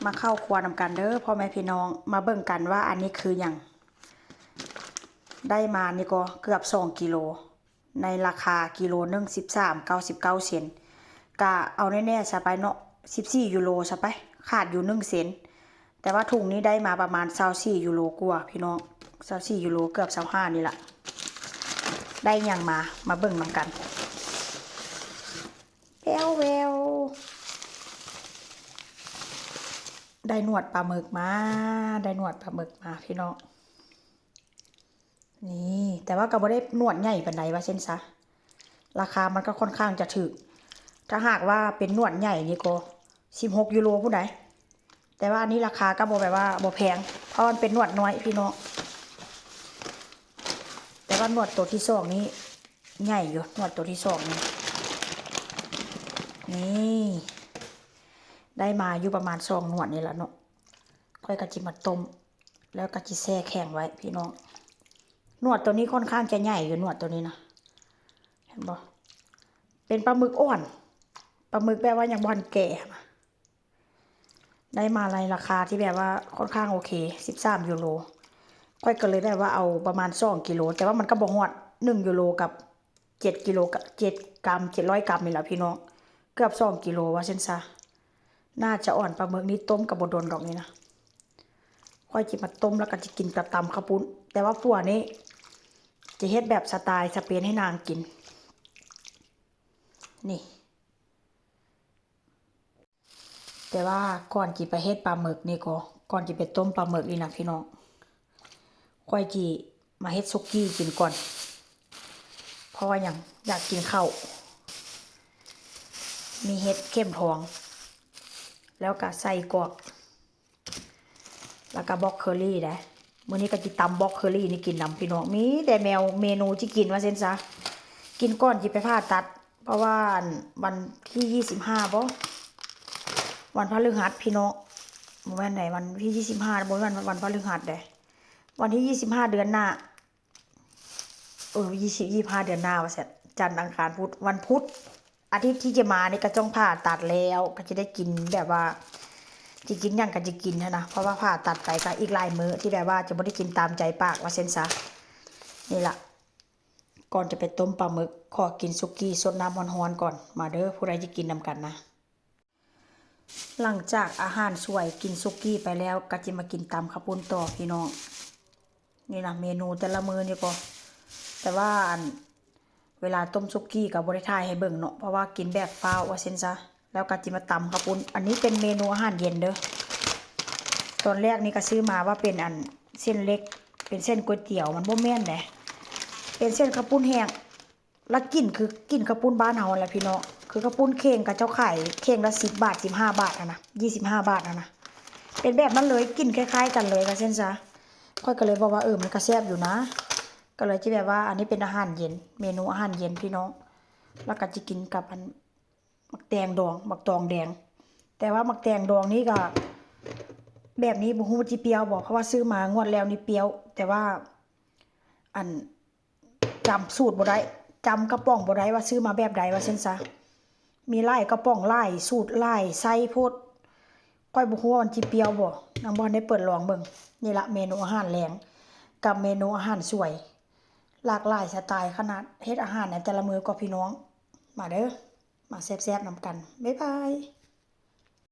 ມາເຂົ້າຄົວນຳກັນເດີພໍ່ແມ່ພີ່ນ້ອງ ມາເບິ່ງກັນວ່າອັນນີ້ຄືຫຍັງ. ໄດ້ມານີ້ກໍເກືອບສອງກິໂລ ໃນລາຄາກິໂລໜຶ່ງ ສິບສາມ ເກົ້າສິບເກົ້າເຊັນ. ກະເອົາແນ່ໆຊະໄປເນາະ ສິບສີ່ຢູໂຣຊະໄປ ຂາດຢູ່ໜຶ່ງເຊັນ. ແຕ່ວ່າຖົງນີ້ໄດ້ມາປະມານຊາວສີ່ຢູໂຣກວ່າພີ່ນ້ອງ ຊາວສີ່ຢູໂຣ ເກືອບຊາວຫ້ານີ້ລະ. ໄດ້ຫຍັງມາ ມາເບິ່ງນຳກັນ. ແວວໆ ໄດ້ໜວດປາໝຶກມາ ໄດ້ໜວດປາໝຶກມາພີ່ນ້ອງ. ນີ້ ແຕ່ວ່າກໍບໍ່ໄດ້ໜວດໃຫຍ່ປານໃດວ່າຊັ້ນຊະ ລາຄາມັນກໍຄ່ອນຂ້າງຈະຖືກ. ຖ້າຫາກວ່າເປັນໜວດໃຫຍ່ນີ້ກໍສິບຫົກຢູໂຣພຸ້ນໃດ໋. ແຕ່ວ່າອັນນີ້ລາຄາກໍບໍ່ແບບວ່າບໍ່ແພງ ເພາະມັນເປັນໜວດນ້ອຍພີ່ນ້ອງ. ແຕ່ວ່າໜວດໂຕທີສອງນີ້ໃຫຍ່ຢູ່ ໜວດໂຕທີສອງນີ້. ນີ້ ໄດ້ມາຢູ່ປະມານສອງໜວດນີ້ລະເນາະ. ຂ້ອຍກໍຊິມາຕົ້ມ ແລ້ວກໍຊິແຊ່ແຂງໄວ້ພີ່ນ້ອງ. ໜວດໂຕນີ້ຄ່ອນຂ້າງຈະໃຫຍ່ຢູ່ ໜວດໂຕນີ້ນະ ເຫັນບໍ່? ເປັນປາໝຶກອ່ອນ ປາໝຶກແບບວ່າຍັງບໍ່ທັນແກ່ຫັ້ນນະ. ໄດ້ມາໃນລາຄາທີ່ແບບວ່າຄ່ອນຂ້າງໂອເຄ ສິບສາມຢູໂຣ. ຂ້ອຍກໍເລີຍແບບວ່າເອົາປະມານສອງກິໂລ ແຕ່ວ່າມັນກໍບໍ່ຮອດໜຶ່ງຢູໂຣກັບເຈັດກິໂລ ເຈັດກຣາມ ເຈັດຮ້ອຍກຣາມນີ້ລະພີ່ນ້ອງ ເກືອບສອງກິໂລວ່າຊັ້ນຊະ. ໜ້າຈະອ່ອນ ປາໝຶກນີ້ຕົ້ມກໍບໍ່ດົນດອກນີ້ນະ. ຂ້ອຍຊິມາຕົ້ມ ແລ້ວກໍຊິກິນກັບຕຳເຂົ້າປຸ້ນ ແຕ່ວ່າຜົວນີ້ຈະເຮັດແບບສະໄຕສະເປນໃຫ້ນາງກິນ ນີ້. ແຕ່ວ່າກ່ອນຊິໄປເຮັດປາໝຶກນີ້ກໍ ກ່ອນຊິໄປຕົ້ມປາໝຶກນີ້ນະພີ່ນ້ອງ ຂ້ອຍຊິມາເຮັດສຸກີ້ກິນກ່ອນ. ເພາະວ່າຫຍັງ? ຢາກກິນເຂົ້າ. ມີເຫັດເຂັມທອງ ແລ້ວກະໄສ້ກວກ ແລ້ວກະບຣອກເຄີຣີເດ້. ມື້ນີ້ກໍຊິຕຳບຣອກເຄີຣີນີ້ກິນນຳພີ່ນ້ອງ. ມີແຕ່ແນວເມນູຊິກິນວ່າຊັ້ນຊະ. ກິນກ່ອນຊິໄປຜ່າຕັດ ເພາະວ່າອັນ ວັນທີຊາວຫ້າບໍ ວັນພະລືຫັດພີ່ນ້ອງ. ບໍ່ແມ່ນໃດ ວັນທີຊາວຫ້າ ບໍ່ແມ່ນວັນພະລືຫັດເດ້ ວັນທີຊາວຫ້າເດືອນໜ້າ. ເອີ ຊາວຫ້າເດືອນໜ້າວ່າຊັ້ນ ຈັນ ອັງຄານ ພຸດ ວັນພຸດ ອາທິດທີ່ຈະມານີ້ກໍຕ້ອງຜ່າຕັດແລ້ວ ກໍຈະໄດ້ກິນແບບວ່າ ຊິກິນຫຍັງກໍຈະກິນຫັ້ນນະ ເພາະວ່າຜ່າຕັດໄປກໍອີກຫຼາຍມື້ທີ່ແບບວ່າຈະບໍ່ໄດ້ກິນຕາມໃຈປາກວ່າຊັ້ນຊະ. ນີ້ລະ ກ່ອນຈະໄປຕົ້ມປາໝຶກ ຂໍກິນສຸກີ້ສົດນ້ຳຮ້ອນໆກ່ອນ. ມາເດີ ຜູ້ໃດຈະກິນນຳກັນນະ. ຫຼັງຈາກອາຫານສວຍ ກິນສຸກີ້ໄປແລ້ວ ກໍຈະມາກິນຕຳເຂົ້າປຸ້ນຕໍ່ພີ່ນ້ອງ. ນີ້ນະ ເມນູແຕ່ລະມື້ນີ້ກໍ ແຕ່ວ່າອັນ ເວລາຕົ້ມສຸກີ້ກໍບໍ່ໄດ້ຖ່າຍໃຫ້ເບິ່ງເນາະ ເພາະວ່າກິນແບບຟ້າວວ່າຊັ້ນຊະ. ແລ້ວກໍຈະມາຕຳເຂົ້າປຸ້ນ ອັນນີ້ເປັນເມນູອາຫານເຢັນເດີ. ຕອນແລກນີ້ກໍຊື້ມາວ່າເປັນອັນ ເສັ້ນເລັກ ເປັນເສັ້ນກ໋ວຍຕຽວ ມັນບໍ່ແມ່ນເດ້ ເປັນເສັ້ນເຂົ້າປຸ້ນແຫ້ງ. ລະກິນຄືກິນເຂົ້າປຸ້ນບ້ານເຮົາຫັ້ນແຫຼະພີ່ນ້ອງ ຄືເຂົ້າປຸ້ນເຄັ່ງ ເຂົາເຈົ້າຂາຍເຄັ່ງລະສິບບາດ ສິບຫ້າບາດຫັ້ນນະ ຊາວຫ້າບາດຫັ້ນນະ ເປັນແບບນັ້ນເລີຍ ກິນຄ້າຍໆກັນເລີຍວ່າຊັ້ນຊະ. ຂ້ອຍກໍເລີຍບອກວ່າ ເອີ ມັນກໍແຊບຢູ່ນະ ກໍເລີຍຈະແບບວ່າ ອັນນີ້ເປັນອາຫານເຢັນ ເມນູອາຫານເຢັນພີ່ນ້ອງ. ລະກໍຈະກິນກັບອັນ ໝາກແຕງດອງ ໝາກຕອງແດງ. ແຕ່ວ່າໝາກແຕງດອງນີ້ກໍ ແບບນີ້ບໍ່ຮູ້ວ່າຊິປ່ຽວບໍ່ ເພາະວ່າຊື້ມາງວດແລ້ວນີ້ປ່ຽວ ແຕ່ວ່າ ອັນ ຈຳສູດບໍ່ໄດ້ ຈຳກະປ໋ອງບໍ່ໄດ້ວ່າຊື້ມາແບບໃດວ່າຊັ້ນຊະ. ມີຫຼາຍກະປ໋ອງ ຫຼາຍສູດ ຫຼາຍໄຊໂພດ ຂ້ອຍບໍ່ຮູ້ວ່າມັນຊິປ່ຽວບໍ່ ຍັງບໍ່ທັນໄດ້ເປີດລອງເບິ່ງ. ນີ້ລະເມນູອາຫານແລງກັບເມນູອາຫານສວຍ ຫຼາກຫຼາຍສະໄຕຂະໜາດ ເຮັດອາຫານໃນແຕ່ລະມື້ກໍພີ່ນ້ອງ. ມາເດີ ມາແຊບໆນຳກັນ ບາຍບາຍ.